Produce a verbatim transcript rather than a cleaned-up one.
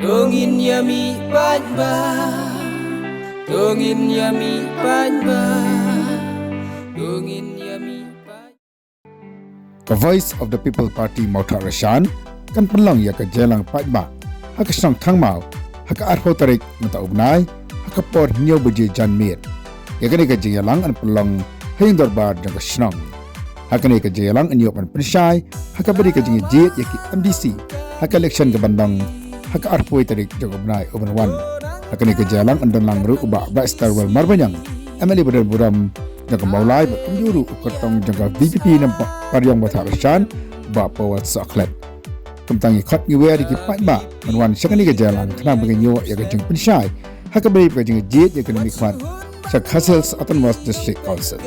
To ngin ïa mih paidbah. To ngin ïa mih paidbah. To ngin ïa mih paidbah. Ka Voice of the People Party Mawthadraishan kan pynlong ïa ka jingïalang paidbah ha ka shnong Thangmaw ha ka arphew tarik mynta u bnai ha ka por hynñiew baje janmiet. Ïa kane ka jingïalang yn pynlong ha ïing dorbar jong ka shnong. Ha kane ka jingïalang yn ïoh ban pynshai ha kaba dei ka jingjied ïa ki M D C ha ka election kaban long ha ka arphew tarik jong u bnai uban wan. Ha kane ka jingïalang yn don lang ruh u Bah Brightstarwell Marbaniang, M L A ba donburom jong ka Mawlai bad kumjuh ruh u kyrtong jong ka V P P na Pariong Mawthadraishan, u Bah Powell Sohkhlet. Kumta ngi khot ngi wer ïa ki paidbah ban wan sha kane ka jingïalang khnang ba ngin ïoh ïa ka jingpynshai ha kaba dei ka jingjied ïa kane ka mihkhmat sha Khasi Hills Autonomous District Council.